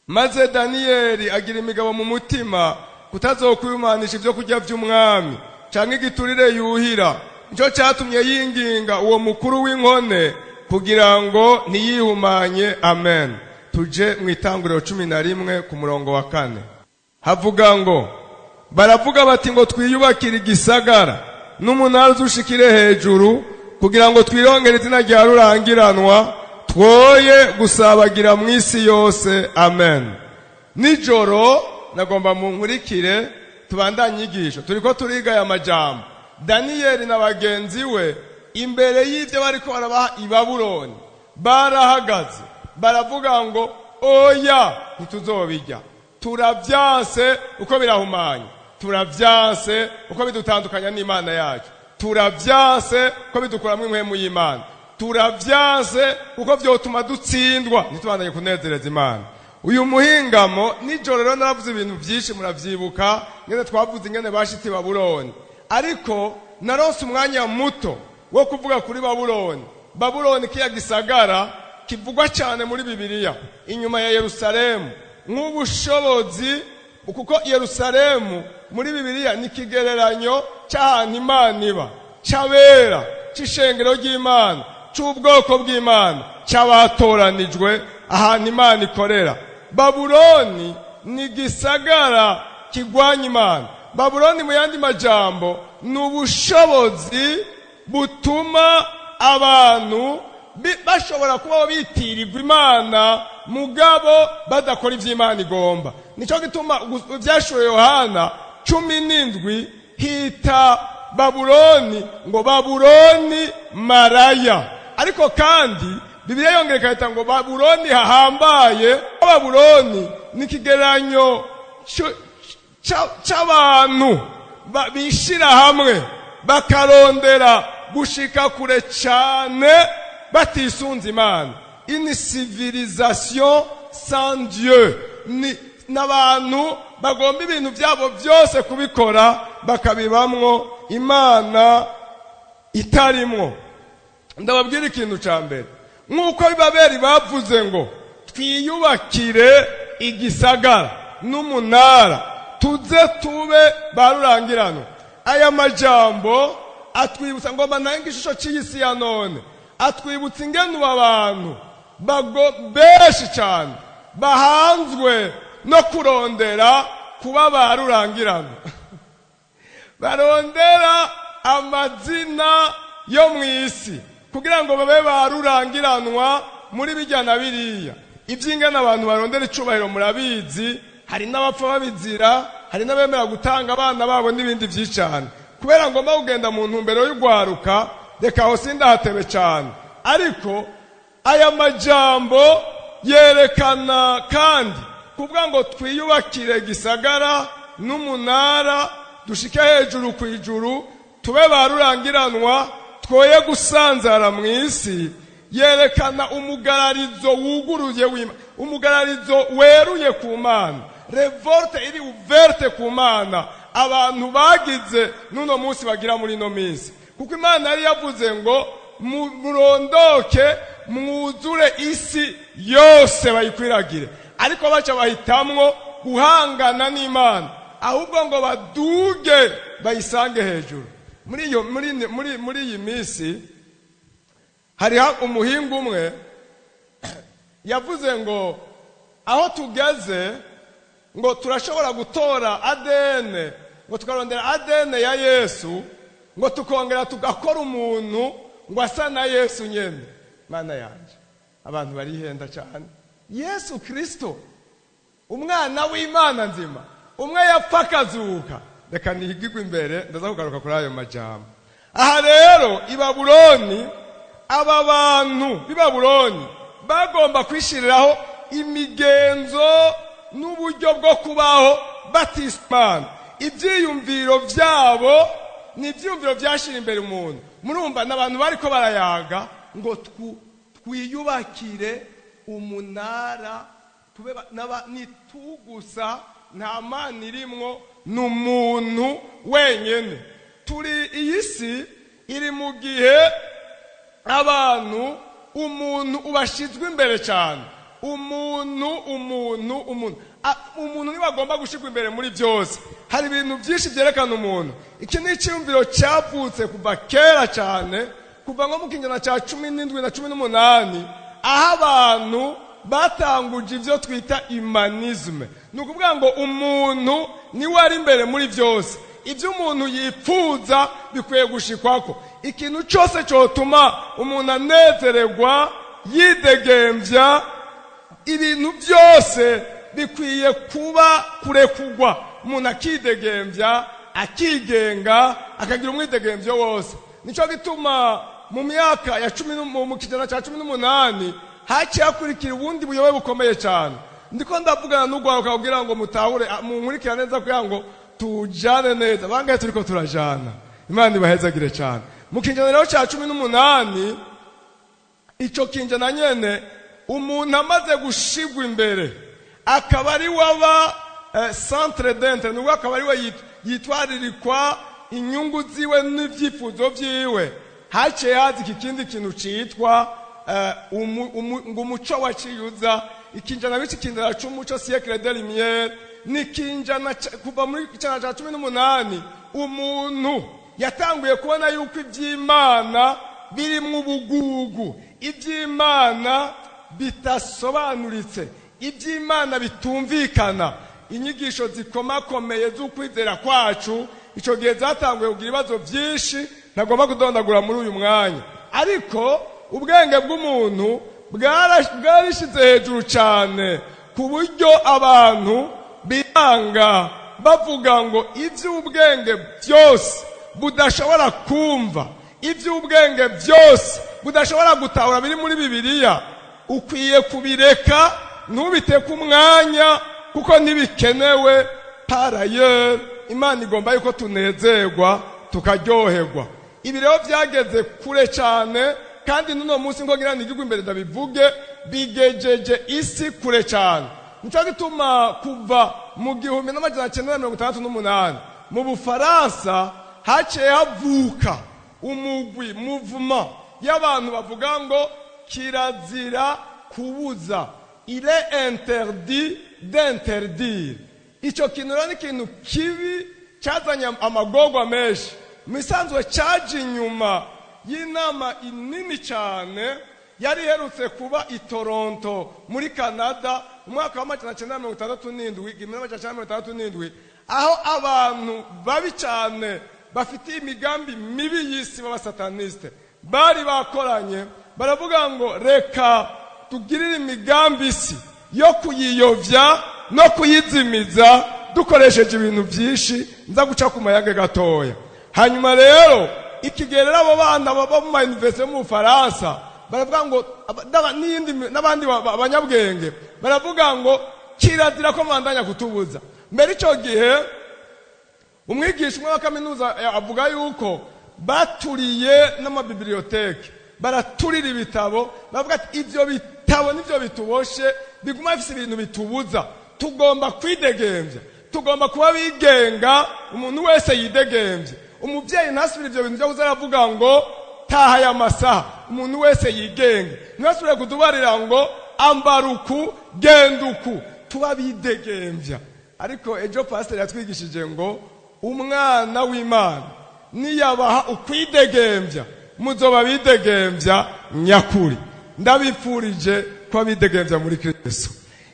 Maze Daniyeli agira imigabo mu mutima kutazokwihumanisha ibyo kurya by'umwami canke igiturire yuhira. Nico cyatumye yinginga uwo mukuru w'inkone kugira ngo ntiyihumanye. Amen. Tuje mu Itanguriro 11 ku murongo wa 4. Havuga ngo: baravuga bati ngo twiyubakire igisagara n'umunara uzushikire hejuru, kugira ngo twirongere izina rya rurangiranwa, twoye gusabagira mu isi yose. Amen. Nijoro nagomba munkurikire tubandanye inyigisho. Turiko turiga aya majambo. Daniyeli na bagenzi we, imbere y'ibyo bariko barabaha i Babuloni, barahagaze baravuga ngo: oya, ntituzobijya, turabyanse uko birahumanye, turabyanse uko bidutandukanya n'Imana yacu, turabyanse uko bidukuramo impwemu y'Imana, turabyanse uko vyotuma dutsindwa, ntitubandanye kunezereza Imana. Uyu muhingamo nijoro rero naravuze ibintu byinshi, muravyibuka ngene twavuze ingene bashitse i Babuloni, ariko naronse umwanya muto wo kuvuga kuri Babuloni. Babuloni kiya gisagara kivugwa cyane muri Bibiliya inyuma ya Yerusalemu nk'ubushobozi, kuko Yerusalemu muri Bibiliya ni ikigereranyo cy'ahantu Imana iba, c'abera, c'ishengero ry'Imana, c'ubwoko bw'Imana, c'abatoranijwe, ahantu Imana ikorera. Babuloni ni igisagara kigwanya Imana. Babuloni mu yandi majambo ni ubushobozi butuma abantu bashobora kuba bitirirwa Imana mugabo badakora ivy'Imana igomba. Nico gituma ivyashuwe Yohana 17 hita Babuloni ngo Babuloni maraya, ariko kandi Bibiliya yongera ikahita ngo Babuloni hahambaye. Babuloni ni ikigereranyo c'abantu bishira hamwe bakarondera gushika kure cane batisunze Imana. Une civilisation sans Dieu, ni n'abantu bagomba ibintu byabo byose kubikora bakabibamwo Imana itarimwo. Ndababwira ikintu ca mbere: nk'uko bibaberi bavuze ngo twiyubakire igisagara n'umunara, tuze tube ba rurangirano, aya majambo atwibutsa, ngomba nange ishusho cy'iyi si ya none, atwibutsa ingene ubu abantu benshi cyane bahanzwe no kurondera kuba ba rurangirano, barondera amazina yo mu isi kugira ngo babe ba rurangiranwa muri bijya na biriya. Iby'ingana abantu barondera icubahiro murabizi, hari n'abapfa babizira, hari n'abemera gutanga abana babo n'ibindi byinshi cyane. Kubera ngomba kugenda mu ntumbero y'ugwaruka, reka aho sindahatebe cyane, ariko aya majambo yerekana kandi kuvuga ngo twiyubakire gisagara n'umunara, dushike hejuru ku ijuru, tube ba rurangiranwa, twoye gusanzara mu isi, yerekana umugararizo wuguruye w'Imana, umugararizo weruye ku Mana, révolte iri ouverte ku Mana abantu bagize n'uno munsi bagira muri ino minsi, kuko Imana yari yavuze ngo murondoke mwuzure isi yose bayikwiragire, ariko baca bahitamwo guhangana n'Imana, ahubwo ngo baduge bayisange hejuru. Muri iyo muri muri muri iyi minsi hariho umuhinga umwe yavuze ngo aho tugeze ngo turashobora gutora ADN, ngo tukarondera ADN ya Yesu, ngo tukongera tugakora umuntu ngo asa na Yesu nyene. Mana yanje, abantu barihenda cyane. Yesu Kristo, umwana w'Imana nzima, umwe yapfa akazuka. Reka nihigirwe imbere, ndaza kugaruka kuri ayo majambo. Aha rero i Babuloni, aba bantu b'i Babuloni bagomba kwishiriraho imigenzo n'uburyo bwo kubaho batismana. Ibyiyumviro byabo ni ibyiyumviro byashira imbere umuntu. Murumva n'abantu bariko barayaga ngo twiyubakire umunara, tube nitugusa, nta Mana irimwo, ni umuntu wenyene. Turi iyi si iri mu gihe abantu umuntu ubashizwe imbere cyane. Umuntu, umuntu, umuntu, umuntu niwe agomba gushirwa imbere muri byose. Hari ibintu byinshi byerekana umuntu. Iki ni icyumviro cyavutse kuva kera cyane, kuva nko mu kinyejana cya 17 na 18, aho abantu batanguje ibyo twita humanisme. Ni ukuvuga ngo umuntu niwe ari imbere muri byose, ibyo umuntu yipfuza bikwiye gushikwako. Ikintu cyose cyotuma umuntu anezererwa, yidegembya, ibintu byose bikwiye kuba kurekugwa, umuntu akidegembya, akigenga, akagira umwidegembyo wose. Nicyo gituma mu myaka ya cumi mu kijana cya 18 haciye hakurikira ubundi buyobe bukomeye cyane. Ndiko ndavugana n'urwaruka kugira ngo mutahure, munkurikira neza kugira ngo tujane neza. Bangahe turiko turajana? Imana ibahezagire cyane. Mu kinjana rero cya 18, ico kinjana nyene, umuntu amaze gushigwa imbere akaba ari waba centre d'intérêt, nubwo akaba ari we yitwaririkwa inyungu ziwe n'ivyifuzo vyiwe, haciye haza iki kindi kintu citwa ngo umuco waciyuza. Ikinjana b'iki kinjana c'umuco, siècle des Lumières, ni ikinjana kuva muri ijana ca 18 umuntu yatanguye kubona yuko ivy'Imana birimwo ubugugu, ivy'Imana bidasobanuritse, iby'Imana bitumvikana. Inyigisho zikomakomeye z'ukwizera kwacu icyo gihe zatanguye kugira ibibazo byinshi ntagomba kudondagura muri uyu mwanya. Ariko ubwenge bw'umuntu bwarishyize hejuru cyane, ku buryo abantu biranga bavuga ngo iby'ubwenge byose budashobora kumva, iby'ubwenge byose budashobora gutahura biri muri Bibiliya, ukwiye kubireka, ntubiteke umwanya kuko ntibikenewe. Par ailleurs, Imana igomba yuko tunezerwa, tukaryoherwa. Ibi rero byageze kure cyane, kandi n'uno munsi ngo ngira nigirwe imbere ndabivuge, bigejeje isi kure cyane. Nicyo gituma kuva mu 1968 mu Bufaransa haciye havuka umugwi, mouvement y'abantu bavuga ngo kirazira kubuza, il est interdit d'interdire. Icyo kintu rero ni ikintu kibi cyazanye amagorwa menshi. Mu isanzwe cyaje inyuma y'inama nini cyane yari iherutse kuba i Toronto muri Canada mu mwaka wa 967, 1967, aho abantu babi cyane bafitiye imigambi mibi y'isi b'abasataniste bari bakoranye, baravuga ngo reka tugirire imigambi isi yo kuyiyovya no kuyizimiza dukoresheje ibintu byinshi. Nza guca ku mayange gatoya. Hanyuma rero iki gihe rero abo bana baba mu ma université yo mu Bufaransa baravuga ngo n'iyindi n'abandi abanyabwenge baravuga ngo kirazira ko mandanya kutubuza. Mbere icyo gihe umwigisha umwe wa kaminuza avuga yuko baturiye n'ama bibliothèques, baraturira ibitabo, bavuga ati ibyo bitabo nivyo bituboshe, biguma bifise ibintu bitubuza. Tugomba kwidegembya, tugomba kuba bigenga, umuntu wese yidegembye. Umubyeyi ntasubire ibyo bintu byo kuza aravuga ngo taha aya masaha. Umuntu wese yigenge, ntibasubire kutubarira ngo ambara uku, genda uku, tuba bidegembya. Ariko ejo pasiteri yatwigishije ngo umwana w'Imana niyabaha ukwidegembya, muzoba bidegembya nyakuri. Ndabifurije kuba bidegembya muri Kristo.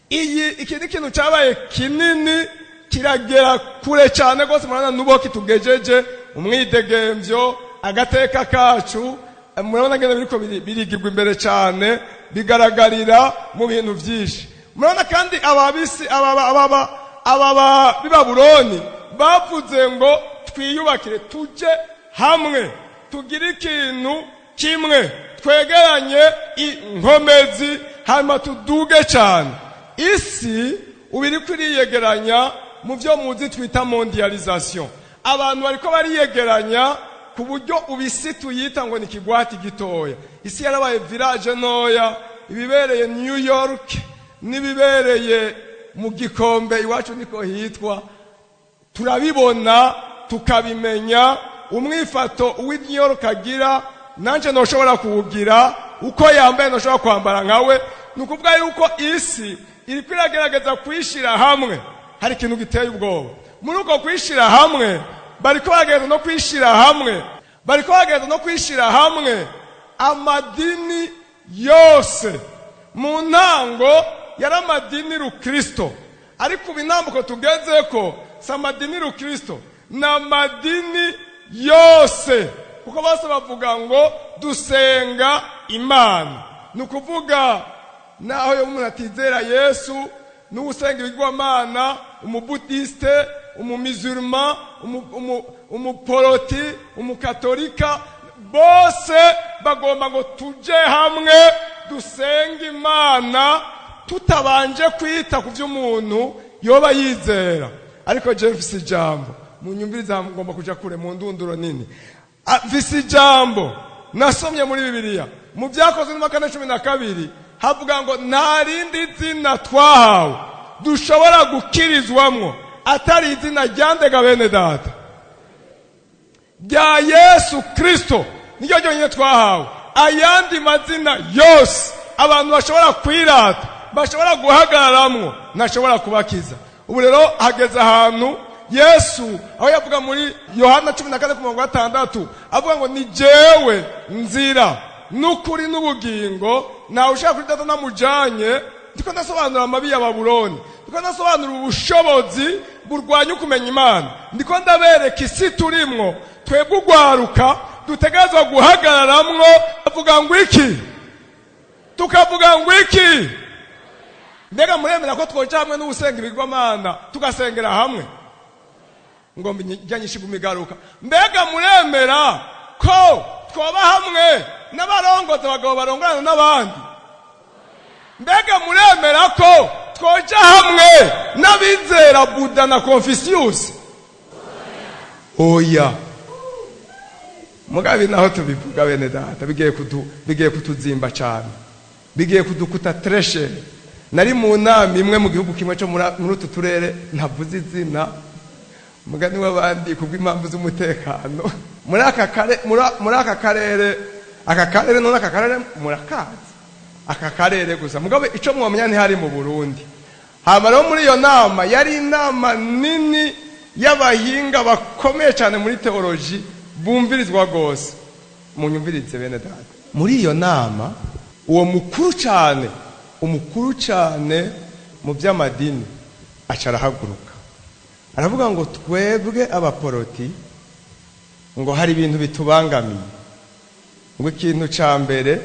Iyi iki ni ikintu cyabaye kinini, kiragera kure cyane rwose. Murabona n'ubo kitugejeje, umwidegembyo, agateka kacu. Murabona ngene biriko birigirwa imbere cyane, bigaragarira mu bintu byinshi. Murabona kandi ababisi aba b'i Babuloni bavuze ngo twiyubakire, tujye hamwe, tugire ikintu kimwe, twegeranye inkomezi, hanyuma tuduge cyane. Isi ubu iriko iriyegeranya mu byo muzi twita mondialisation. Abantu bariko bariyegeranya ku buryo ubu isi tuyita ngo ni ikigwati gitoya. Isi yarabaye village ntoya. Ibibereye New York n'ibibereye mu Gikombe iwacu niko hitwa, turabibona, tukabimenya. Umwifato uw'i New York agira nanje ntoshobora kuwugira, uko yambaye ntoshobora kwambara nkawe. Ni ukuvuga yuko isi iriko iragerageza kwishyira hamwe. Hari ikintu giteye ubwoba muri uko kwishyira hamwe. Bariko baragerageza no kwishyira hamwe, bariko baragerageza no kwishyira hamwe amadini yose. Mu ntango yari amadini rukristo, ariko ubu intambuko tugeze ko si amadini rukristo, ni amadini yose, kuko bose bavuga ngo dusenga Imana. Ni ukuvuga naho yo umuntu atizera Yesu, n'usenga ibigwamana, umubudiste, umumizuruma, umuporoti, umukatolika, bose bagomba ngo tuje hamwe dusenge Imana, tutabanje kwita ku by'umuntu yoba yizera. Ariko je mfise ijambo, munyumviriza, ngomba kuja kure mu ndunduro nini. Mfise ijambo nasomye muri Bibiliya mu Byakozwe 4:12, havuga ngo nta rindi zina twahawe dushobora gukirizwamwo atari izina ryandega, bene data, rya Yesu Kristo. Niryo ryonyine twahawe. Ayandi mazina yose abantu bashobora kwirata, bashobora guhagararamwo, ntashobora kubakiza. Ubu rero hageze ahantu Yesu aho yavuga muri Yohana 14 ku murongo wa 6, avuga ngo ni jewe nzira n'ukuri n'ubugingo, ntawe ushaka kuri Data namujanye. Ndiko ndasobanura amabi ya Babuloni, ndiko ndasobanura ubushobozi burwanya ukumenya Imana, ndiko ndabereka isi turimwo twebwe ugwaruka dutegerezwa guhagararamwo. Avuga ngo iki? Tukavuga ngo iki? Mbega muremera ko twoja hamwe n'ubusenga ibigwamana tugasengera hamwe? Ngomba ijyanye igaruka. Mbega muremera ko twoba hamwe n'abarongoza abagabo barongorana n'abandi? Mbega muremera ko twoja hamwe n'abizera Buda na Confucius? Oya. Mugabe naho tubivuga, bene data, bigiye kutuzimba cyane, bigiye kudukuta très cher. Nari mu nama imwe mu gihugu kimwe cyo muri utu turere ntavuze izina, mugani w'abandi, kubw'impamvu z'umutekano, muri aka karere. Aka karere none, aka karere murakazi, aka karere gusa. Mugabe ico mwamenya ntihari mu Burundi. Hama rero muri iyo nama, yari inama nini y'abahinga bakomeye cyane muri théologie, bumvirizwa rwose. Munyumvirize, bene data. Muri iyo nama, uwo mukuru cyane, umukuru cyane mu by'amadini, aca arahaguruka aravuga ngo twebwe abaporoti ngo hari ibintu bitubangamiye, ngo ikintu cya mbere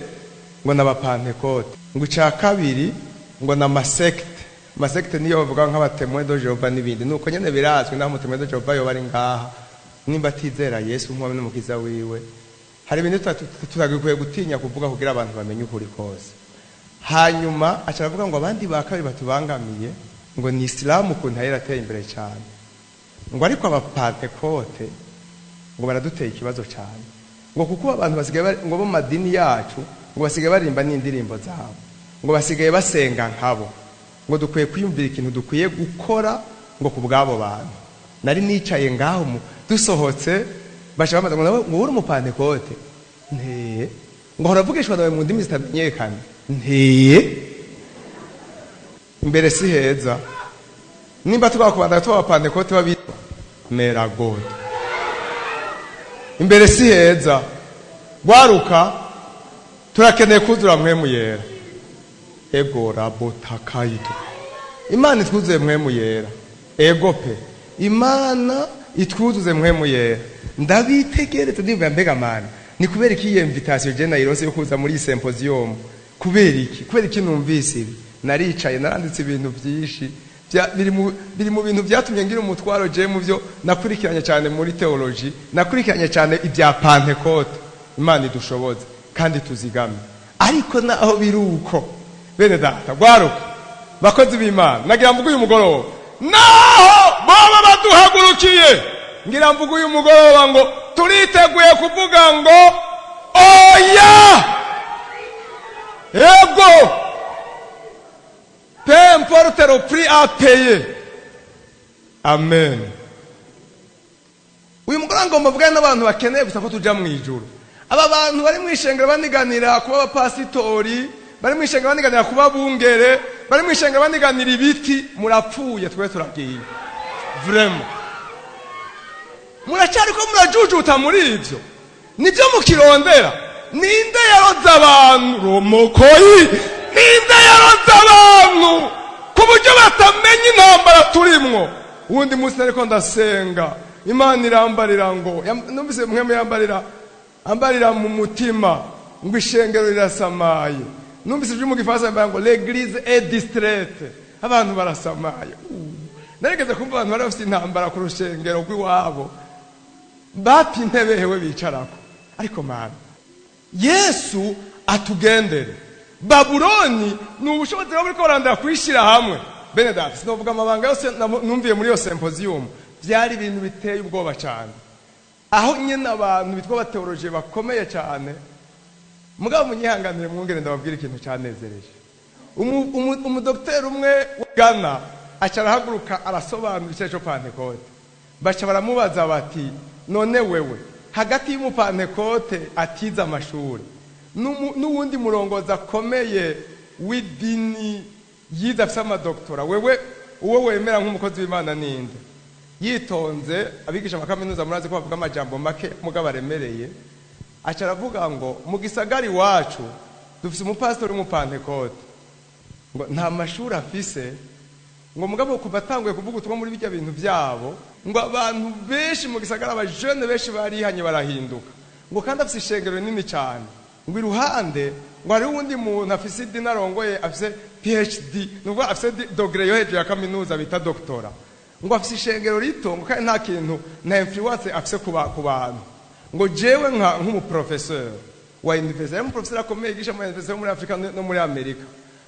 ngo ni abapantekote, ngo icya kabiri ngo ni amasecte. Amasecte niyo bavuga nk'aba Témoins de Jéhovah n'ibindi. Nuko nyine birazwi, naho umutémoin de Jéhovah yoba ari ngaha, nimba atizera Yesu nk'umwami n'umukiza wiwe, hari ibintu tutagikwiye gutinya kuvuga kugira abantu bamenye ukuri kose. Hanyuma aca aravuga ngo abandi ba kabiri batubangamiye ngo ni Isilamu, ukuntu yari yarateye imbere cyane, ngo ariko abapantekote ngo baraduteye ikibazo cyane, ngo kuko abantu basigaye ngo bo mu madini yacu ngo basigaye barimba n'indirimbo zabo, ngo basigaye basenga nkabo, ngo dukwiye kwiyumvira ikintu dukwiye gukora ngo ku bw'abo bantu. Nari nicaye ngaho, dusohotse baca bamaze ngo nawe ngo uri umupantekote? Nteye. Ngo horavugishwa nawe mu ndimi zitamenyekana? Nteye. Imbere si heza nimba twakubanda tuba abapantekote babitwa meragodo. Imbere si heza. Gwaruka, turakeneye kuzura Mpwemu Yera. Ego rabotakaido, Imana itwuzuye Mpwemu Yera. Ego pe, Imana itwuzuze Mpwemu Yera. Ndabitegereze ndimva, mbega Mana, ni kubera iki iyo invitation je nayironse yo kuza muri iyi symposium? Kubera iki? Kubera iki numvise ibi? Naricaye naranditse ibintu byinshi biri mu bintu byatumye ngira umutwaro. Je mu byo nakurikiranye cyane muri theology, nakurikiranye cyane ibya Pentecote. Imana idushoboze kandi tuzigame. Ariko naho biri uko, bene data, gwaruka, bakozi b'Imana, nagira mvuga uyu mugoroba, naho baba baduhagurukiye, ngira mvuga uyu mugoroba ngo turiteguye kuvuga ngo oya. Ego, peu importe le prix à payer. Amen. Uyu mugoroba ngomba mvugane n'abantu bakeneye gusa ko tuja mu ijuru. Aba bantu bari mu ishengero baniganira kuba abapasitori. Bari mu ishengero baniganira kuba bungere, bari mu ishengero baniganira ibiti. Murapfuye, twe turagiye. Vraiment, muracyariko murajujuta muri ibyo, nibyo mukirondera. Ninde yaroze abantu romokoyi? Ninde yaroze abantu ku buryo batamenya intambara turimwo? Uwundi munsi nariko ndasenga, Imana irambarira ngo numvise mweme yambarira, ambarira mu mutima ngo ishengero rirasamaye. Numvise ijwi mu Gifaransa yambara ngo "L'église est distraite", abantu barasamaye. Narigeze kumva abantu bari bafite intambara ku rushengero rw'iwabo, bapfa intebe hewe bicarako. Ariko mana, Yesu atugendere. Babuloni ni ubushobozi buba buriko barandira kwishyira hamwe. Bene data, sinovuga amabanga yose numviye muri iyo symposium. Byari ibintu biteye ubwoba cyane, aho nyine abantu bitwa abathéologiens bakomeye cyane. Mugabo munyihanganire, mwongere ndababwira ikintu cyanezereje. Umudokiteri umwe wa Ghana aca arahaguruka, arasobanura icyo cyo Pantekote. Baca baramubaza bati: "None wewe, hagati y'umupantekote atize amashuri n'uwundi murongozi akomeye w'idini yize, afise amadoktora, wewe uwo wemera nk'umukozi w'Imana ninde?" Yitonze, abigisha amakaminuza murazi ko bavuga amajambo make mugabo aremereye, aca aravuga ngo: "Mu gisagara iwacu dufise umupasitori w'umupantekote, ngo nta mashuri afise, ngo mugabo kuva atanguye kuvuga ubutumwa muri bijya bintu byabo, ngo abantu benshi mu gisagara, abajene benshi barihanye, barahinduka, ngo kandi afise ishengero rinini cyane. Ngo iruhande ngo hariho uwundi muntu afise idini arongoye, afise PhD, ni ukuvuga afise degré yo hejuru ya kaminuza bita doctorat, ngo afise ishengero rito, ngo kandi nta kintu, nta influence afise ku bantu. Ngo jewe nka nk'umuprofesseur wa université", yari umuprofesseur akomeye yigisha mu université yo muri Afrika no muri Amerika,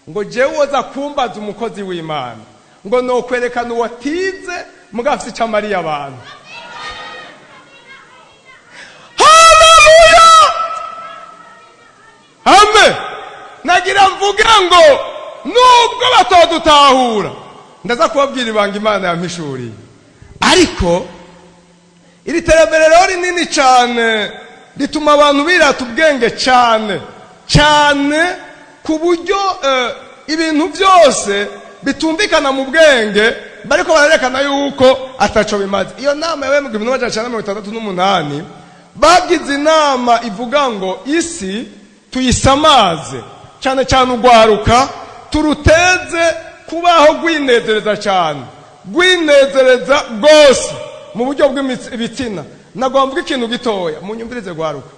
ngo jewe woza kumbaza umukozi w'Imana, ngo nokwerekana uwatize mugabo afise icyo amariye abantu." Haleluya, amen. Nagira mvuge ngo nubwo batodutahura, ndaza kubabwira ibanga Imana yampishuriye. Ariko iri terambere rero rinini cyane rituma abantu birata ubwenge cyane cyane, ku buryo ibintu byose bitumvikana mu bwenge bariko barerekana yuko ataco bimaze. Iyo nama yabaye mu 1968. Bagize inama ivuga ngo isi tuyisamaze cyane cyane, urwaruka turuteze kubaho rwinezereza cyane, rwinezereza rwose mu buryo bw'ibitsina. Nagomba mvuga ikintu gitoya, munyumvirize rwaruka.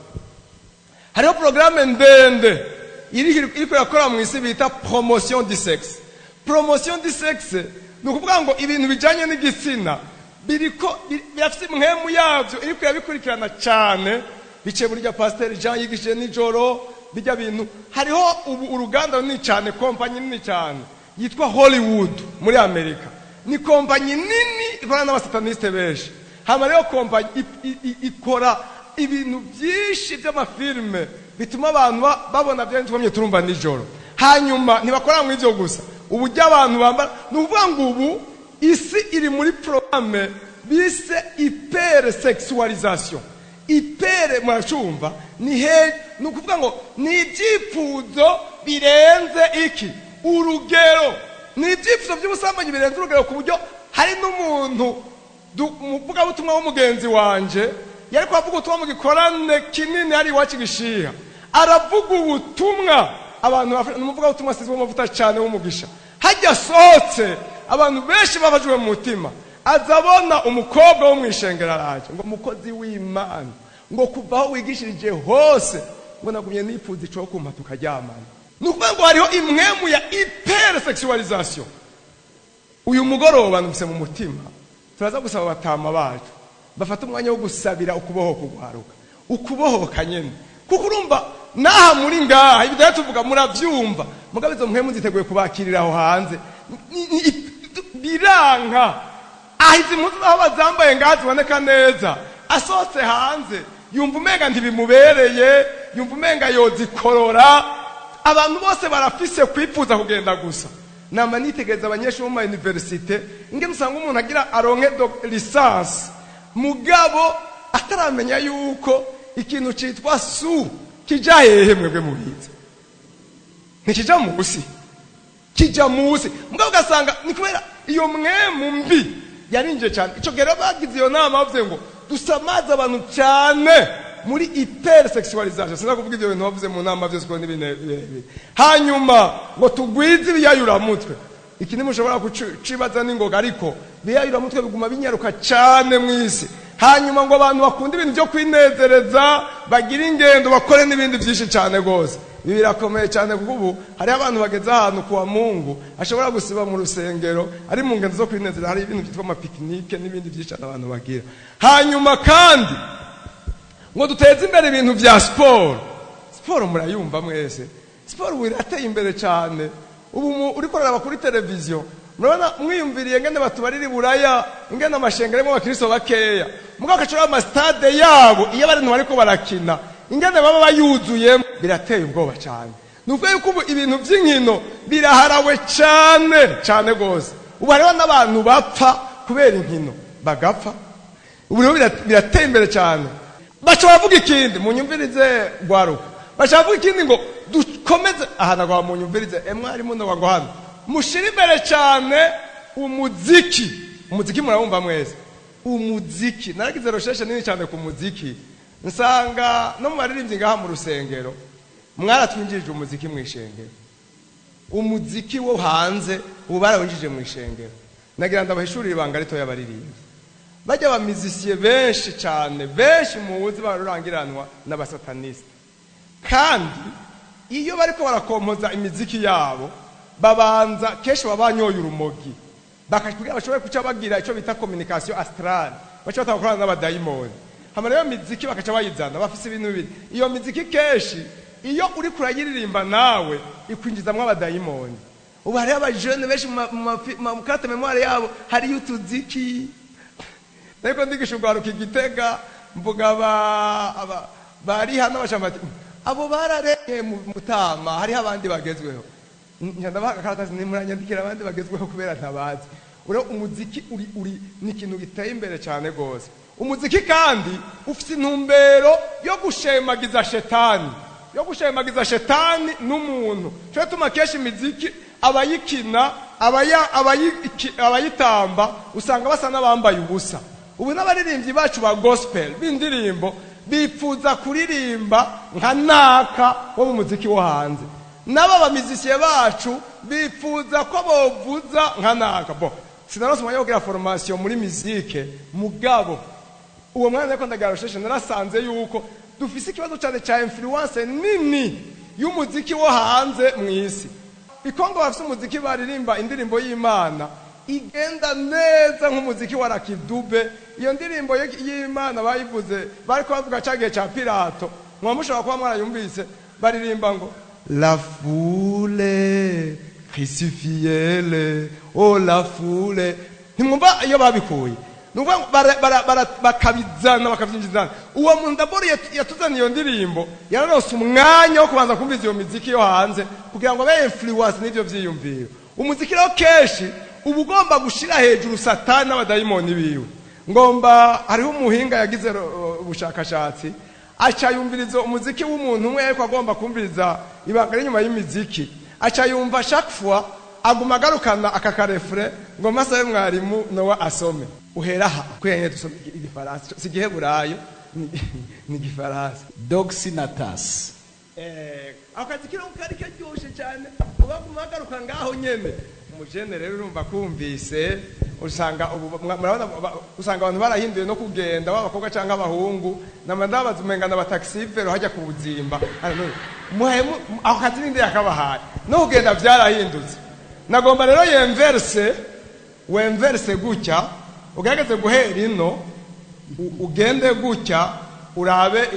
Hariho porogaramu ndende iriko irakora mu isi bita promotion du sexe. Promotion du sexe ni ukuvuga ngo ibintu bijanye n'igitsina biriko birafise impwemu yavyo iriko irabikurikirana cyane, biciye muri rya pasiteri Jean yigishije nijoro bijya bintu. Hariho ubu uruganda runini cyane, kompanyi nini cyane yitwa Hollywood muri Amerika. Ni kompanyi nini ikorana n'abasatanistes benshi. Hama rero kompanyi ikora ibintu byinshi by'amafilme bituma abantu babona bya twamye turumva nijoro. Hanyuma ntibakora mu ivyo gusa, uburyo abantu bambara. Ni ukuvuga ngo ubu isi iri muri programme bise hypersexualisation. Hyper, muracumva, ni he? Ni ukuvuga ngo ni ibyifuzo birenze iki? Urugero. Ni ibyifuzo by'ubusambanyi birenze urugero, ku buryo hari n'umuntu umuvugabutumwa w'umugenzi wanje yari kuvuga ubutumwa mu gikorane kinini hari iwacu gishiha. Aravuga ubutumwa, abantu ni umuvugabutumwa asizwe amavuta cyane w'umugisha. Hajya asohotse, abantu benshi babajwe mu mutima. Aza abona umukobwa wo mu ishengero araje ngo: "Mukozi w'Imana, ngo kuva aho wigishirije hose, ngo nagumye nifuza ico kumpa tukaryamana." Ni ukuvuga ngo hariho impwemu ya hypersexualisation. Uyu mugoroba numvise mu mutima turaza gusaba abatama bacu bafata umwanya wo gusabira ukubohoka, ugwaruka, ukubohoka nyene, kuko urumva naha muri ngaha ibyo tuvuga muravyumva, mugabo izo mpwemu ziteguye kubakirira aho hanze. Biranka aho izi mpuzu aho bazambaye ngaha ziboneka neza, asohotse hanze yumva umenga ntibimubereye, yumva umenga yozikorora. Abantu bose barafise kwifuza kugenda gusa. Nama nitegereza abanyeshuri bo mu ma université, ingene usanga umuntu agira aronke licence, mugabo ataramenya yuko ikintu citwa su kija hehe. Mwebwe mubizi, ntikijayo. Ntikija musi, kijya musi. Mugabo ugasanga ni kubera iyo mpwemu mbi yarinjiye cyane. Icyo gihe rero bagize iyo nama, bavuze ngo dusamaze abantu cyane muri hypersexualisation. Sinza kuvuga ibyo bintu bavuze mu nama byose, kuko ni birebire. Hanyuma ngo tugwize ibiyayuramutwe. Iki ntimushobora kucibaza n'ingoga, ariko ibiyayuramutwe biguma binyaruka cyane mu isi. Hanyuma ngo abantu bakunda ibintu byo kwinezereza, bagira ingendo, bakore n'ibindi byinshi cyane rwose. Ibi birakomeye cyane, kuko ubu hariho abantu bageze ahantu kuwa Mungu ashobora gusiba mu rusengero ari mu ngendo zo kwinezera. Hari ibintu byitwa ama pique-nique n'ibindi byinshi cyane abantu bagira. Hanyuma kandi ngo duteze imbere ibintu bya siporo. Siporo murayumva mwese. Siporo ubu irateye imbere cyane. Ubu uriko uraraba kuri televiziyo, murabona, mwiyumviriye ngene batubarira iburaya, ingene amashengero arimo abakristo bakeya, mugabo agacura ama stade yabo, iyo abantu bariko barakina, ingene baba bayuzuyemo, birateye ubwoba cyane. Ni ukuvuga yuko ubu ibintu by'inkino biraharawe cyane cyane rwose. Ubu hariho n'abantu bapfa kubera inkino, bagapfa. Ubu rero birateye imbere cyane. Baca bavuga ikindi, munyumvirize gwaruka, baca bavuga ikindi ngo dukomeze aha nagwa, munyumvirize mwarimu ngo hano mushire imbere cyane umuziki. Umuziki murawumva mwese. Umuziki, naragize recherche nini cyane ku muziki, nsanga no mu baririmbyi ngaha mu rusengero mwaratwinjirije umuziki mu ishengero. Umuziki wo hanze ubu barawinjije mu ishengero. Nagira ndabahishurire ibanga ritoya: abaririmbyi bajya, aba musiciens benshi cyane, benshi muzi barurangiranwa n'abasataniste. Kandi iyo bariko barakompoza imiziki yabo, babanza kenshi baba banyoye urumogi, bakakugira bashobore kuca bagira icyo bita communication astrale, baca batanga gukorana n'abadayimoni. Hama rero miziki bakaca bayizana, bafise ibintu bibiri. Iyo miziki kenshi iyo uri kurayiririmba nawe ikwinjizamwo abadayimoni. Ubu hariho abajene benshi mu carte mémoire yabo hariyo utuziki. Ariko ndigisha urwaruka igitega, mvuga bari hano bashamba bati abo barareye mu mutama, hariho abandi bagezweho. Ndabaha agakaratasi, nimuranyandikira abandi bagezweho kubera ntabazi. Uriho umuziki uri ni ikintu giteye imbere cyane rwose. Umuziki kandi ufite intumbero yo gushemagiza shetani, yo gushemagiza shetani n'umuntu. Cyo tuma kenshi imiziki abayikina, abayitamba usanga basa n'abambaye ubusa. Ubu n'abaririmbyi bacu ba gospel b'indirimbo bipfuza kuririmba nka naka wo mu muziki wo hanze, n'aba ba musiciens bacu bipfuza ko bovuza nka naka. Bo sinaronse umwanya wo kugira formation muri musique, mugabo uwo mwanya ariko ndagira recherche, narasanze yuko dufise ikibazo cyane cya influence nini y'umuziki wo hanze mu isi. Ikongo bafise umuziki baririmba indirimbo y'Imana igenda neza nk'umuziki wa Lucky Dube. Iyo ndirimbo y'Imana bayivuze bariko bavuga ca gihe ca Pilato. Mwa mushobora kuba mwarayumvise, baririmba ngo "La foule, crucifiez-le, oh la foule". Ntimwumva iyo babikuye? Ni ukuvuga ngo bakabizana, bakabyinjizana. Uwo muntu d'abord yatuzaniye iyo ndirimbo yararonse umwanya wo kubanza kumviza iyo miziki yo hanze kugira ngo abe influence n'ivyo vyiyumviro. Umuziki rero kenshi uba ugomba gushira hejuru Satani n'abadayimoni biwe. Ngomba hariho umuhinga yagize ubushakashatsi, aca yumviriza umuziki w'umuntu umwe, ariko agomba kumviriza ibanga inyuma y'imiziki. Aca yumva chaque fois aguma agarukana aka ka refrain. Ngo masabe mwarimu Nowa asome uhera aha kwenye dusome igifaransa, si igiheburayo, ni igifaransa. Doxinatas. Ako kazi kiro kari karyoshe cyane, ubaguma agaruka ngaho nyene. Umujene rero urumva kumvise, usanga ubu murabona usanga abantu barahinduye no kugenda, b'abakobwa cyangwa abahungu, nama ndabaza umenga na ba taxi-vélo hajya ku buzimba. Muhaye ako kazi ninde yakabahaye? No kugenda byarahindutse. Nagomba rero yemverse, wemverse gutya, ugerageze guhera ino, ugende gutya, urabe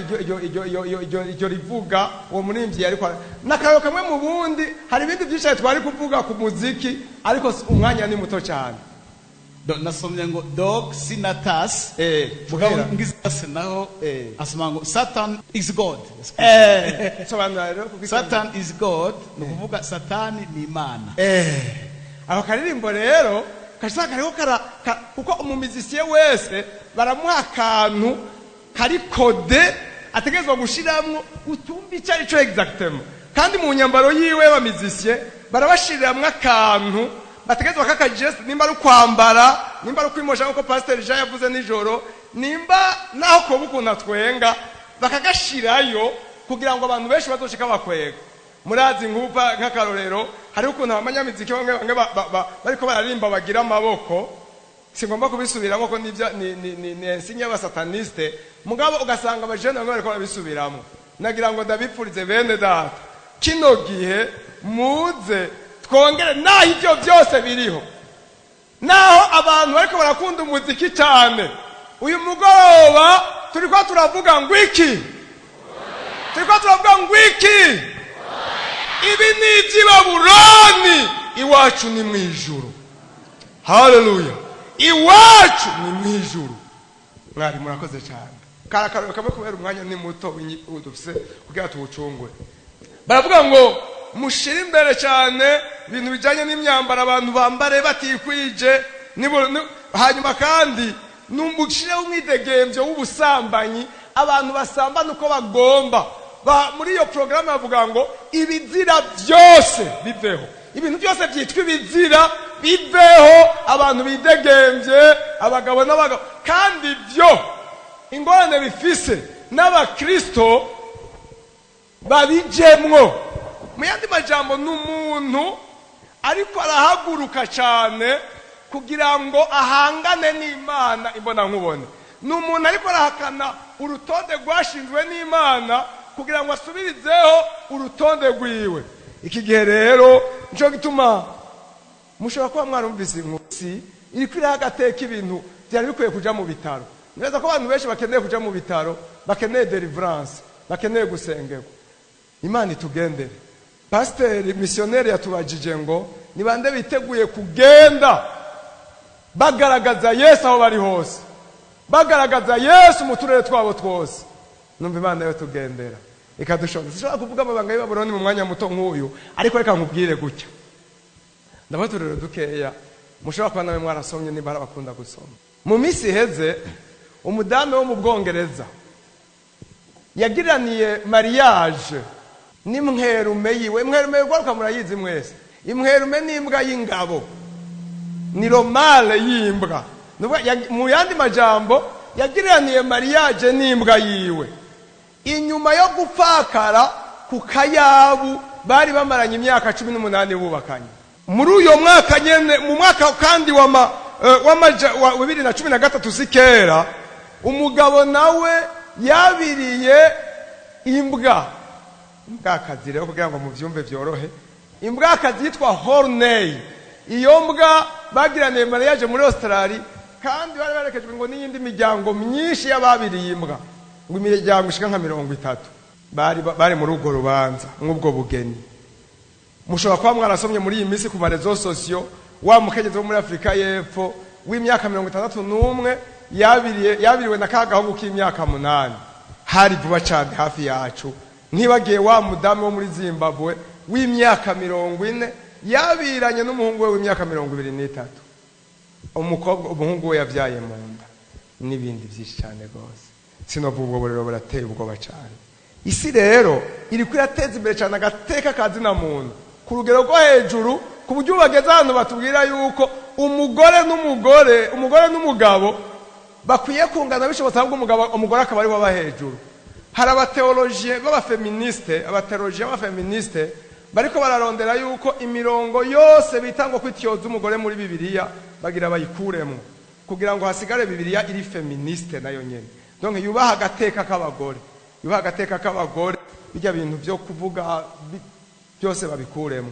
iryo rivuga uwo murimbyi ariko n'akararo kamwe mu bundi. Hari ibindi byinshi twari kuvuga ku muziki, ariko umwanya ni muto cyane. Nasomye ngo doxinatas. Mugabo ngize naho asoma ngo "Satan is God". Sobanura rero kuko "Satan is God" ni ukuvuga Satani ni Imana. Ako karirimbo rero kashaka kariho kara kuko umu musicien wese baramuha akantu kari codé ategerezwa gushiramwo, utumva icyo ari cyo exactement. Kandi mu nyambaro yiwe y'abamizisiye barabashiriramwo akantu bategerezwa k'akageste, nimba ari ukwambara, nimba ari ukwimosha nk'uko Pasiteri Jean yavuze nijoro, nimba naho koba ukuntu atwenga, bakagashirayo kugira ngo abantu benshi bazoshika bakwega. Murazi nkupa nk'akarorero, hariho ukuntu abanyamiziki bamwe bamwe bariko bararimba bagira amaboko. Singomba kubisubiramo ko nivyo ni insigne y'abasataniste, mugabo ugasanga abajene bamwe bariko barabisubiramo. Nagira ngo ndabipfurize bene data, kino gihe muze twongere, naho ibyo byose biriho, naho abantu bariko barakunda umuziki cyane, uyu mugoroba turiko turavuga ngo iki? Turiko turavuga ngo iki? Ibi ni iby'i Babuloni, iwacu ni mu ijuru. Haleluya! Iwacu ni mu ijuru. Mwari murakoze cyane. Karakararo kamwe, kubera umwanya ni muto dufise kugira tuwucungure. Baravuga ngo mushire imbere cyane ibintu bijyanye n'imyambaro, abantu bambare batikwije. Hanyuma kandi numushireho umwidegembyo w'ubusambanyi, abantu basambana uko bagomba. Muri iyo porogaramu bavuga ngo ibizira byose biveho, ibintu byose byitwa ibizira biveho, abantu bidegembye, abagabo n'abagabo. Kandi byo ingorane bifise, n'abakristo babijemwo. Mu yandi majambo, ni umuntu ariko arahaguruka cyane kugira ngo ahangane n'Imana imbona nkubone. Ni umuntu ariko arahakana urutonde rwashinzwe n'Imana kugira ngo asubirizeho urutonde rwiwe. Iki gihe rero nico gituma mushobora kuba mwarumvise inkusi iriko iraha agateka ibintu byari bikwiye kuja mu bitaro. Neza ko abantu benshi bakeneye kuja mu bitaro, bakeneye deliverance, bakeneye gusengerwa. Imana itugendere. Pasiteri misiyoneri yatubajije ngo ni bande biteguye kugenda bagaragaza Yesu aho bari hose, bagaragaza Yesu mu turere twabo twose. Numva Imana yo tugendera ikadushobora. Sinshobora kuvuga amabanga y'Ibabuloni mu mwanya muto nk'uyu, ariko reka nkubwire gutya, ndabona uturere dukeya mushobora kuba nawe mwarasomye, niba hari abakunda gusoma. Mu minsi iheze, umudamu wo mu Bwongereza yagiraniye mariage n'imwerume yiwe. Imwerume rwaruka murayizi mwese. Imwerume n'imbwa y'ingabo, ni le mâle y'imbwa. Mu yandi majambo, yagiraniye mariage n'imbwa yiwe inyuma yo gupfakara ku kayabu bari bamaranye imyaka 18 bubakanye. Muri uyo mwaka nyene, mu mwaka kandi wa 2013, si kera, umugabo nawe yabiriye imbwa, imbwakazi rero, kugira ngo muvyumve vyorohe, imbwakazi yitwa Horney. Iyo mbwa bagiraniye mariage muri Australia, kandi bari barekejwe ngo n'iyindi miryango myinshi y'ababiriye imbwa, ngo imiryango ishika nka 30 bari muri urwo rubanza nk'ubwo bugeni. Mushobora kuba mwarasomye muri iyi minsi ku ma réseaux sociaux wa mukenyezi wo muri Afurika y'Epfo w'imyaka 61 yabiriye, yabiriwe na ka gahungu k'imyaka 8. Hari vuba cyane hafi yacu. Ntibagiye wa mudamu wo muri Zimbabwe w'imyaka 40 yabiranye n'umuhungu we w'imyaka 23, umukobwa, umuhungu we yabyaye mu nda, n'ibindi byinshi cyane rwose. Sinovuga, ubwo burero burateye ubwoba cyane. Isi rero iri kwirateza imbere cyane agateka ka zina muntu ku rugero rwo hejuru, ku buryo bageze ahantu batubwira yuko umugore n'umugore, umugore n'umugabo bakwiye kungana bishobotse, ahubwo umugabo, umugore akaba ari we aba hejuru. Hari abateolojiye b'abafeministe, abateolojiye b'abafeministe bariko bararondera yuko imirongo yose bita ngo kwityoza umugore muri Bibiliya bagira bayikuremo, kugira ngo hasigare Bibiliya iri féministe nayo nyene, donc yubaha agateka k'abagore, yubaha agateka k'abagore. Bijya bintu byo kuvuga byose babikuremo.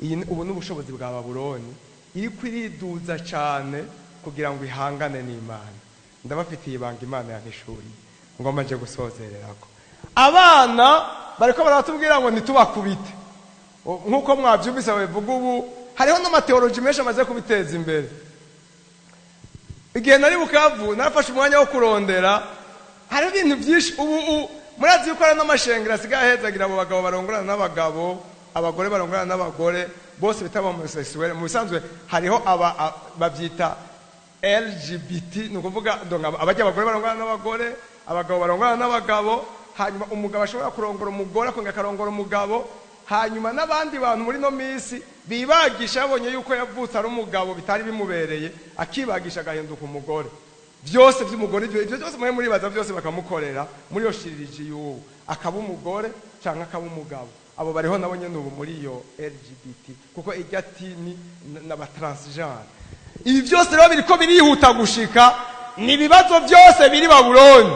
Iyi ubu n'ubushobozi bwa Babuloni iri kwiriduza cyane kugira ngo ihangane n'Imana. Ndabafitiye ibanga Imana yampishuriye, ngomba nje gusozererako. Abana bariko baratubwira ngo ntitubakubite. Nk'uko mwabyumvise babivuga ubu, hariho n'amateoloji menshi amaze kubiteza imbere. Igihe nari Bukavu narafashe umwanya wo kurondera. Hariho ibintu byinshi ubu. Murazi yuko hari n'amashengero asigaye ahezagira abo bagabo barongorana n'abagabo, abagore barongorana n'abagore, bose bita homosexuel. Mu bisanzwe hariho aba babyita LGBT, ni ukuvuga donc abajya abagore barongorana n'abagore, abagabo barongorana n'abagabo, hanyuma umugabo ashobora kurongora umugore, akongera akarongora umugabo. Hanyuma n'abandi bantu muri no minsi bibagisha, babonye yuko yavutse ari umugabo bitari bimubereye, akibagisha agahinduka umugore. Byose by'umugore, ibyo byose muri muribaza byose bakamukorera muri iyo chirurgie y'ubu, akaba umugore cyangwa akaba umugabo. Abo bariho nabo nyene ubu muri iyo LGBT, kuko irya T ni n'aba transgenre. Ibi byose rero biriko birihuta gushika. Ni ibibazo byose biri Babuloni,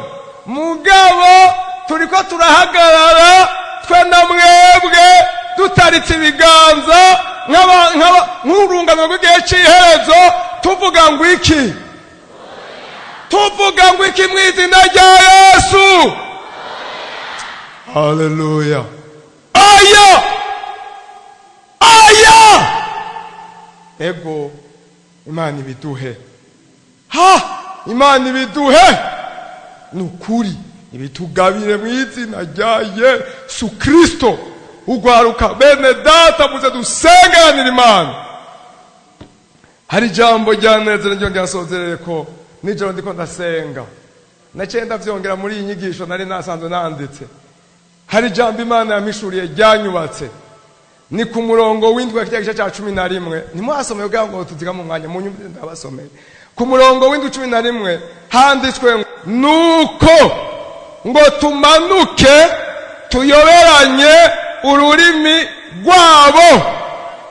mugabo turiko turahagarara twe na mwebwe dutaritse ibiganza nk'urungano rw'igihe c'iherezo. Tuvuga ngo iki? Tuvuga ngo iki mu izina rya Yesu? Haleluya! Aya, aya, ego, Imana ibiduhe. Ha, Imana ibiduhe, ni ukuri ibitugabire mu izina rya Yesu Kristo. Ugwaruka, bene data, muze dusenganira Imana. Hari ijambo ryanezere ryo ryasozerere ko nijoro ndiko ndasenga, naciye ndavyongera muri iyi nyigisho nari nasanzwe nanditse. Hari ijambo Imana yampishuriye ryanyubatse. Ni ku murongo w'7 wa kirya gice cya 11. Ntimuhasomeye kugira ngo tuziga mu mwanya munyumvire, ndabasomeye ku murongo w'7, 11. Handitswe ngo: "Nuko ngo tumanuke tuyoberanye ururimi rwabo."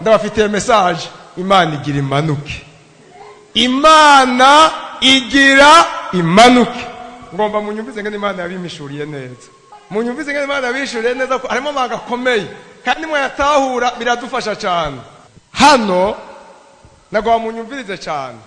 Ndabafitiye message. Imana igira imanuke, Imana igira imanuke. Ngomba munyumvize ngene Imana yabimpishuriye neza, munyumvize ngene Imana yabihishuriye neza, ko harimo amabanga akomeye kandi mwayatahura biradufasha cyane. Hano nagomba munyumvirize cyane.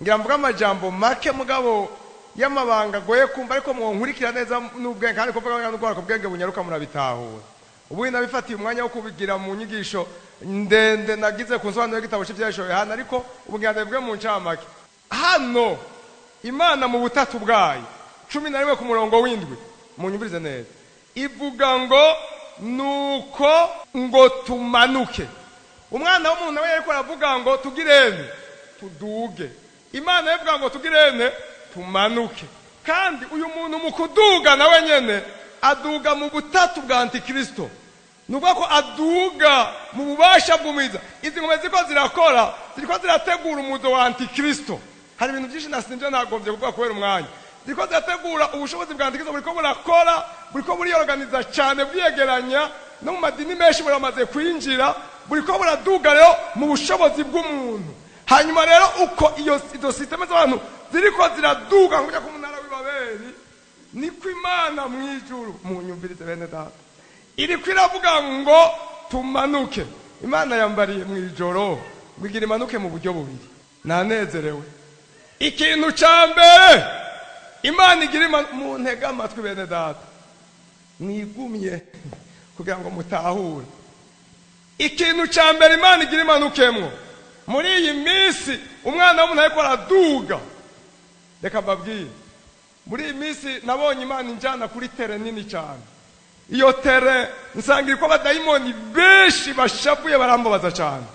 Ngira mvuga amajambo make, mugabo y'amabanga agoye kumva, ariko mwonkurikira neza n'ubwenge, kandi kuvuga n'ubwoko bwenge bunyaruka murabitahura. Ubu nabifatiye umwanya wo kubigira mu nyigisho ndende nagize ku nsobanuro y'igitabo cy'Ibyahishuwe Yohana, ariko ubu ngira ndabivuge mu ncamake. Hano Imana mu butatu bwayo, 11 ku murongo w'7, munyumvirize neza, ivuga ngo: "Nuko ngo tumanuke." Umwana w'umuntu nawe yariko aravuga ngo tugirene tuduge. Imana yavuga ngo tugirene tumanuke. Kandi uyu muntu mu kuduga nawe nyene aduga mu butatu bwa Antikristo, ni ukuvuga ko aduga mu bubasha bw'umwiza. Izi ngoma ziriko zirakora, ziriko zirategura umuzo wa Antikristo. Hari ibintu byinshi nasinje nagombye kuvuga kubera umwanya. Ziriko zirategura ubushobozi bwa Antikristo, buriko burakora, buriko buriyorganiza cyane, bwiyegeranya no mu madini menshi buramaze kwinjira, buriko buraduga rero mu bushobozi bw'umuntu. Hanyuma rero uko iyo izo système z'abantu ziriko ziraduga nk'ujya ku munara w'Ibabeli, niko Imana mu ijuru, munyumvirize bene data, iriko iravuga ngo tumanuke. Imana yambariye mu ijoro ngo igira imanuke mu buryo bubiri. Nanezerewe. Ikintu cya mbere Imana igira, mu ntege amatwi bene data, mwigumye kugira ngo mutahure. Ikintu cya mbere Imana igira imanukemwo muri iyi minsi umwana w'umuntu ariko araduga, reka mbabwire. Muri iyi minsi nabonye Imana injyana kuri terrain nini cyane. Iyo terrain nsanga iriko abadayimoni benshi bashavuye, barambabaza cyane.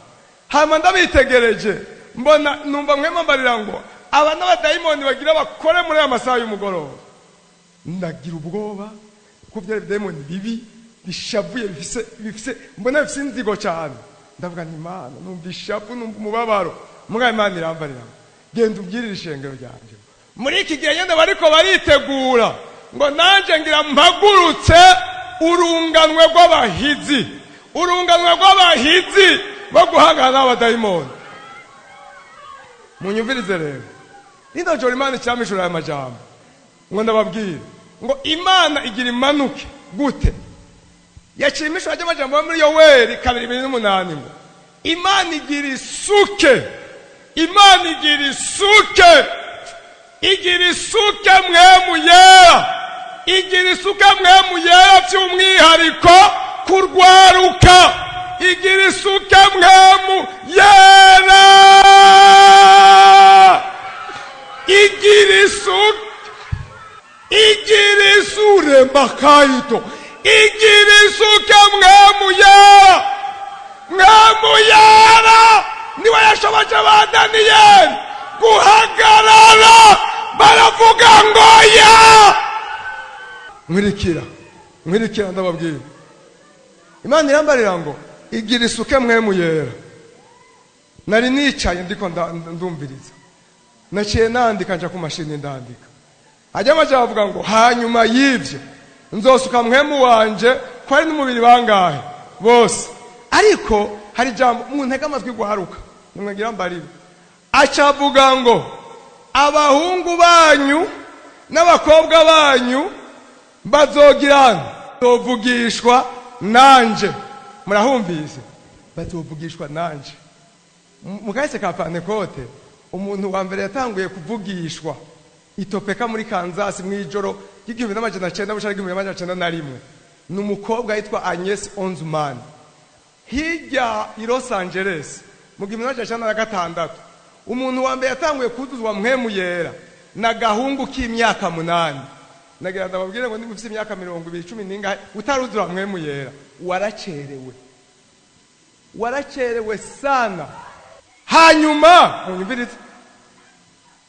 Hanyuma ndabitegereje, mbona numva mwema mbarira ngo aba n'abadayimoni bagira bakore muri aya masaha y'umugoroba. Ndagira ubwoba kuko byari ibidayimoni bibi bishavuye, bifise mbona bifise inzigo cyane. Ndavuga nti: "Imana, numva ishavu, numva umubabaro." Mugabo Imana irambarira: "Genda ubwirire ishengero ryanjye muri iki gihe nyine bariko baritegura ngo nanjye ngira mpagurutse urunganwe rw'abahizi, urunganwe rw'abahizi bo guhangana n'abadayimoni." Munyumvirize rero, rino joro Imana icyamishura aya majambo ngo ndababwire ngo Imana igira imanuke gute. Yaciye imishura ry'amajambo yo muri Yoweri 2:28 ngo Imana igira isuke, Imana igira isuke, igira isuke Mpwemu Yera, igira isuke Mpwemu Yera by'umwihariko kurwaruka, igira isuke Mpwemu Yera, igira isuke, igira isure makayito, igira isuke Mpwemu Yera. Mpwemu Yera niwe yashoboje ba Daniyeli guhagarara, baravuga ngo ya. Nkurikira, nkurikira, ndababwira. Imana irambarira ngo igira isuke Mpwemu Yera. Nari nicaye ndiko ndumviriza, naciye nandika, nja ku mashini ndandika. Hajya amaja avuga ngo hanyuma y'ivyo nzosuka Mpwemu wanje ko ari n'umubiri bangahe bose. Ariko hari ijambo muntega amatwi guharuka nimwagira mbarire. Acavuga ngo abahungu banyu n'abakobwa banyu bazogirana, bazovugishwa nanje. Murahumvise? Bazovugishwa nanje. Mu kahise ka Pantekote, umuntu wa mbere yatanguye kuvugishwa i Topeka muri Kansas mu ijoro ry'1900 bushaka 1901 ni umukobwa yitwa Agnes Ozman. Hirya i Los Angeles mu 1906, umuntu wa mbere yatanguye kuzuzwa Mpwemu Yera na gahungu k'imyaka 8. Nagira ndababwire ngo niba ufite imyaka 20, cumi n'ingahe, utaruzura Mpwemu Yera, waracerewe, waracerewe sana. Hanyuma munyumvirize,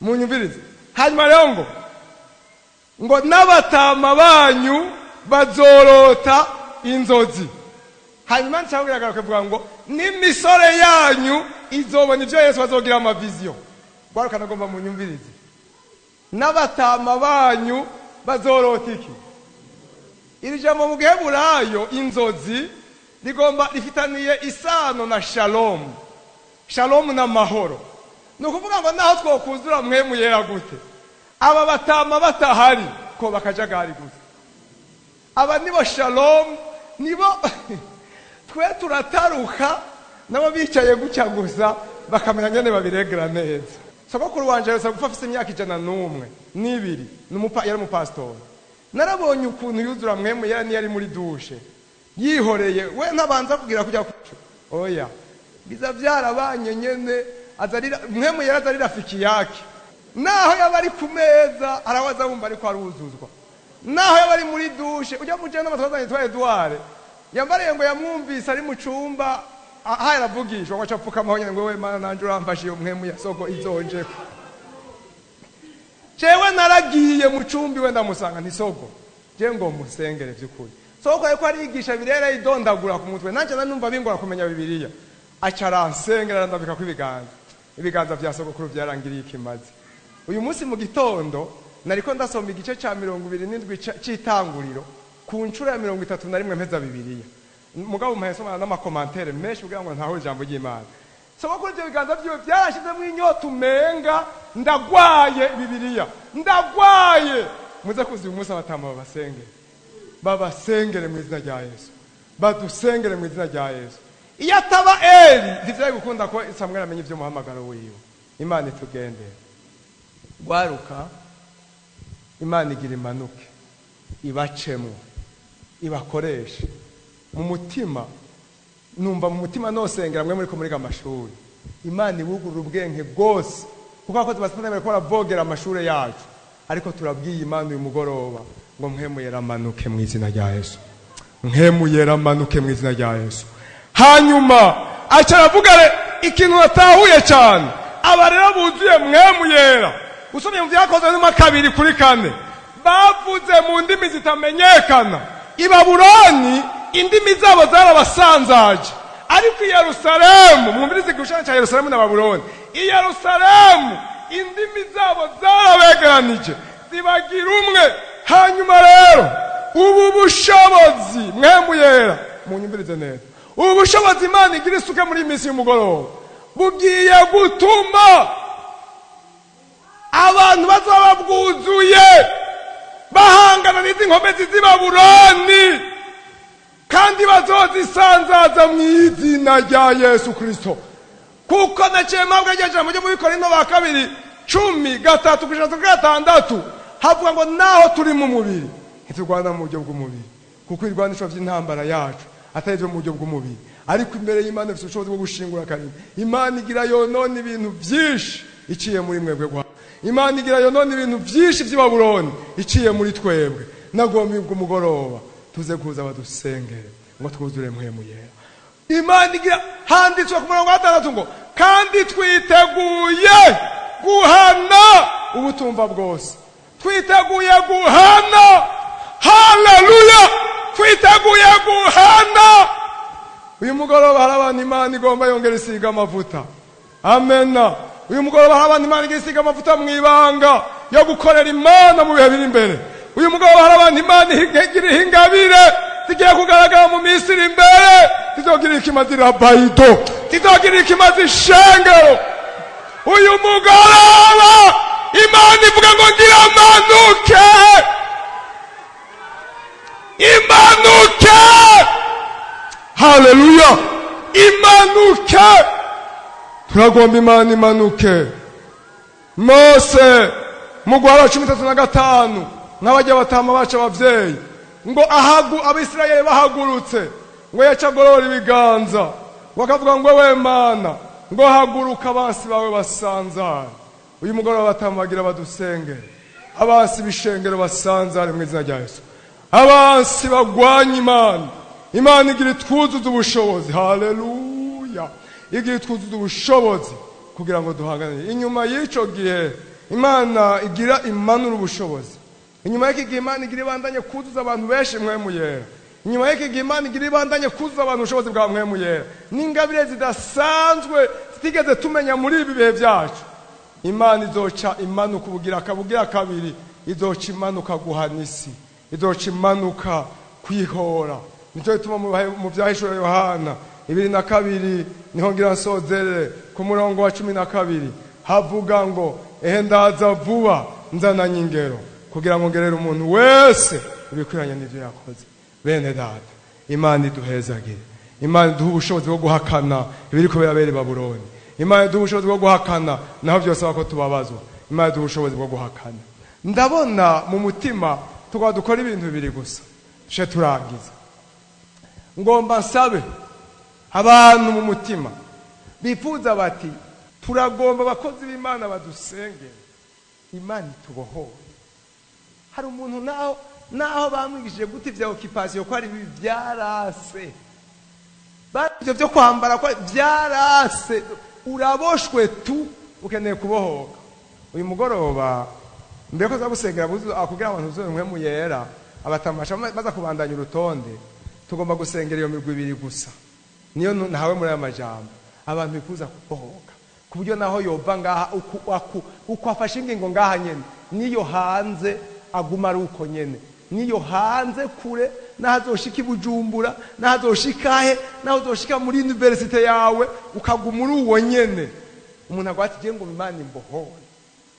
munyumvirize. Hanyuma rero ngo n'abatama banyu bazorota inzozi. Hanyuma nshabwira kuvuga ngo n'imisore yanyu izobona ibyo Yesu, bazogira ama visions. Gwaruka, nagomba munyumvirize. N'abatama banyu bazorota iki? Iri jambo mu Giheburayo inzozi rigomba rifitaniye isano na shalom. Shalom n'amahoro. Ni ukuvuga ngo naho twokuzura Mpwemu Yera gute, aba batama batahari ko bakajagari gusa. Aba nibo shalom, nibo twe turataruka, nabo bicaye gutya gusa bakamenya nyene babiregera neza. Sogokuru wanje yose gupfa afise imyaka 112, yari umupasitori. Narabonye ukuntu yuzura Mpwemu Yera niyo ari muri douche yihoreye, we ntabanza kugira kujya kuco, oya, biza byarabanye nyene. Azarira Mpwemu Yera, azarira rafiki yake. Naho yaba ari ku meza arawaza wumva ariko aruzuzwa, naho yaba ari muri douche. Ujya mu jana amatwazanye yitwa Edouard yambariye ngo yamwumvise ari mu cumba aha aravugishwa, ngo acapfukamaho nyene ngo: "We Mana, nanje uramfashe iyo Mpwemu ya soko izonjeko." Jewe naragiye mu cumbi we ndamusanga, nti: "Soko, je ngo musengere vy'ukuri." Soko yariko arigisha Bibiliya, idondagura ku mutwe, nanje nanumva bingora kumenya Bibiliya. Aca aransengera, arandambika ko ibiganza. Ibiganza vya sogokuru vyarangiriye ikimazi. Uyu munsi mu gitondo nariko ndasoma igice ca 27 c'Itanguriro ku nshuro ya 31 mpeza Bibiliya. Mugabo mpaye nsoma n'ama commentaires menshi kugira ngo ntahure ijambo ry'Imana. Sogokuru ivyo biganza vyiwe vyarashizemwo inyota, umenga ndagwaye Bibiliya, ndagwaye. Muze kuza uyu munsi abatama babasengere, babasengere mu izina rya Yesu, badusengere mu izina rya Yesu. Iyo ataba Eli ntivyari gukunda ko Samweli amenya ivy'umuhamagaro wiwe. Imana itugendere. Gwaruka, Imana igira imanuke ibacemwo, ibakoreshe. Mu mutima numva, mu mutima nosengera mwe muriko muriga amashuri, Imana ibugurura ubwenge bwose, kuko abakozi ba Satani bariko baravogera amashuri yacu. Ariko turabwiye Imana uyu mugoroba ngo Mpwemu Yera amanuke mu izina rya Yesu, Mpwemu Yera amanuke mu izina rya Yesu. Hanyuma aca aravuga ikintu natahuye cyane. Aba rero buzuye Mpwemu Yera, usomye mu Byakozwe numa 2:4, bavuze mu ndimi zitamenyekana. I Babuloni indimi zabo zarabasanzaje, ariko i Yerusalemu, mwumvirize igishushanyo cya Yerusalemu na Babuloni, i Yerusalemu indimi zabo zarabegeranije zibagira umwe. Hanyuma rero ubu bushobozi Mpwemu Yera, munyumvirize neza, ubu bushobozi Imana igira isuke muri iyi minsi y'umugoroba bugiye gutuma abantu bazaba bwuzuye bahangana n'izi nkomezi z'i Babuloni, kandi bazozisanzaza mu izina rya Yesu Kristo. Kuko naciye mpabwa rya jambo ryo muri Korinto ba kabiri 13:6, havuga ngo naho turi mu mubiri ntiturwana mu buryo bw'umubiri, kuko ibirwanisho by'intambara yacu atari ibyo mu buryo bw'umubiri, ariko imbere y'Imana bifite ubushobozi bwo gushingura karindwi. Imana igira yonona ibintu byinshi iciye muri mwebwe. Gwa Imana igira yonona ibintu byinshi by'i Babuloni iciye muri twebwe. Nagomba ubwo tuze kuza badusengere ngo twuzure Mpwemu Yera. Imana igira, handitswe ku murongo wa 6 ngo kandi twiteguye guhana ubutumva bwose. Twiteguye guhana, haleluya, twiteguye guhana. Uyu mugoroba hari abantu Imana igomba yongera isiga amavuta. Amena. Uyu mugoroba hari abantu Imana igomba isiga amavuta mu ibanga yo gukorera Imana mu bihe biri imbere. Uyu mugoroba hari abantu Imana igira ingabire zigiye kugaragara mu minsi iri imbere, zizogira ikimazi rabayido, zizogira ikimazi shengero. Uyu mugoroba Imana ivuga ngo ngira manuke, imanuke. Haleluya, imanuke. Turagomba Imana imanuke. Mose mu guhara 35, nk'abajya batama baca abavyeyi ngo ahagu Abisirayeli bahagurutse, ngo yaca agorora ibiganza, ngo akavuga ngo: "We Mana," ngo, "haguruka, abansi bawe basanzare." Uyu mugoroba batama bagira badusengere, abansi b'ishengero basanzare mu izina rya Yesu, abansi bagwanya Imana. Imana igira itwuzuza ubushobozi. Haleluya, igira itwuzuza ubushobozi kugira ngo duhangane. Inyuma y'ico gihe Imana igira imanura ubushobozi. Inyuma y'iki gihe Imana igira ibandanye kuzuza abantu benshi Mpwemu Yera. Inyuma y'iki gihe Imana igira ibandanye kuzuza abantu ubushobozi bwa Mpwemu Yera n'ingabire zidasanzwe zitigeze tumenya muri ibi bihe byacu. Imana izoca imanuka ubugira akabugira kabiri, izoca imanuka guhana isi, izoca imanuka kwihora. Nicyo gituma mu Byahishura Yohana 22, niho ngira nsozere, ku murongo wa 12 havuga ngo: "Ehe, ndaza vuba, nzananye ingero kugira ngo ngerere umuntu wese ibikwiranye n'ibyo yakoze." Bene data, Imana iduhezagire. Imana iduhe ubushobozi bwo guhakana ibiri kubera bere Babuloni. Imana iduhe ubushobozi bwo guhakana naho byose ko tubabazwa. Imana iduhe ubushobozi bwo guhakana. Ndabona mu mutima tukaba dukora ibintu bibiri gusa, tuje turangiza. Ngomba nsabe abantu mu mutima bifuza bati: "Turagomba abakozi b'Imana badusengere, Imana itubohore." Hari umuntu naho bamwigishije gute ibya occupation ko ari bibi, byarase. Ibyo byo kwambara ko byarase, uraboshwe tu, ukeneye kubohoka. Uyu mugoroba, mbere ko za gusengera kugira ngo abantu uzuye Mpwemu Yera, abatamasha baza kubandanya urutonde, tugomba gusengera iyo migwi ibiri gusa. Niyo nahawe muri aya majambo: abantu bifuza kubohoka ku buryo naho yova ngaha uku afashe ingingo ngaha nyene, niyo hanze aguma ari uko nyene, niyo hanze kure, naho azoshika i Bujumbura, naho azoshika he, naho uzoshika muri université yawe, ukaguma uri uwo nyene. Umuntu avuga ati: "Ngo Imana imbohore."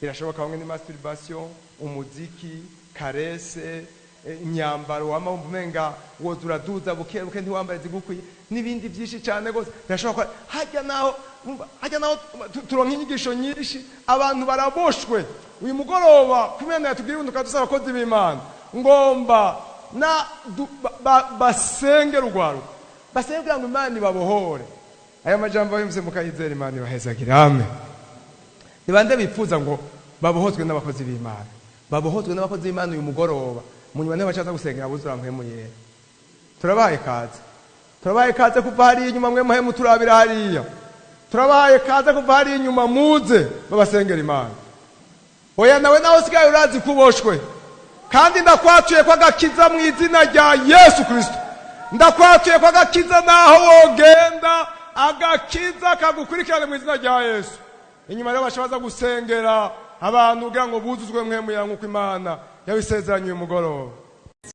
Birashoboka. Bamwe ni masturbation, umuziki, caresse, imyambaro wama wumva umenga woza uraduza buke buke, ntiwambare zigukwiye, n'ibindi byinshi cyane rwose. Birashoboka. Hajya naho umva, hajya naho turonka inyigisho nyinshi. Abantu baraboshwe. Uyu mugoroba kumena yatubwira ibintu tukadusaba abakozi b'Imana, ngomba na basenge rugwaruka, basenge kugira ngo Imana ibabohore. Aya majambo yumvise mukayizera, Imana ibahezagire. Amen. Ni bande bifuza ngo babohozwe n'abakozi b'Imana, babohozwe n'abakozi b'Imana uyu mugoroba? Mu nyuma niho bacaza gusengera abuzura Mpwemu Yera. Turabahaye kaze, turabahaye kaze kuva hariya inyuma. Mwe muhemu turabira hariya, turabahaye kaze kuva hariya inyuma, muze babasengera Imana. Oya, nawe nawe usigaye urazi kuboshwe, kandi ndakwatuye ko agakiza mu izina rya Yesu Kristo. Ndakwatuye ko agakiza, naho wogenda, agakiza kagukurikirane mu izina rya Yesu. Inyuma rero baca gusengera abantu kugira ngo buzuzwe Mpwemu Yera nk'uko Imana yabisezeranye uyu mugoroba.